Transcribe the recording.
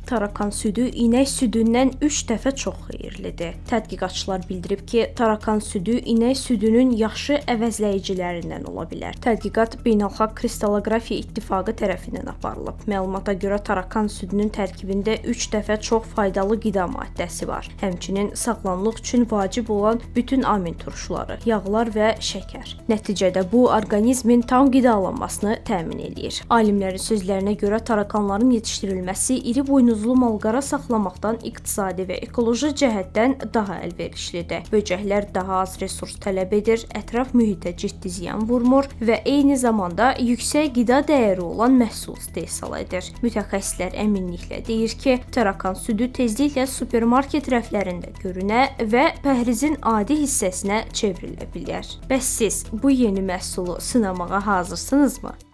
Tarakan südü inək südündən 3 dəfə çox xeyirlidir. Tədqiqatçılar bildirib ki, tarakan südü inək südünün yaxşı əvəzləyicilərindən ola bilər. Tədqiqat Beynəlxalq Kristaloqrafiya İttifaqı tərəfindən aparılıb. Məlumata görə tarakan südünün tərkibində 3 dəfə çox faydalı qida maddəsi var. Həmçinin sağlamlıq üçün vacib olan bütün amin turşuları, yağlar və şəkər. Nəticədə bu orqanizmin tam qidalanmasını təmin eləyir. Alimlərin sözlərinə görə tarakanların yetişdirilməsi iri buynuzlu malqara saxlamaqdan iqtisadi və ekoloji cəhətdən daha əlverişlidir. Böcəklər daha az resurs tələb edir, ətraf mühitə ciddi ziyan vurmur və eyni zamanda yüksək qida dəyəri olan məhsul istehsal edir. Mütəxəssislər əminliklə deyir ki, tarakan südü tezliklə supermarket rəflərində görünə və pəhrizin adi hissəsinə çevrilə bilər. Bəs siz bu yeni məhsulu sınamağa hazırsınızmı?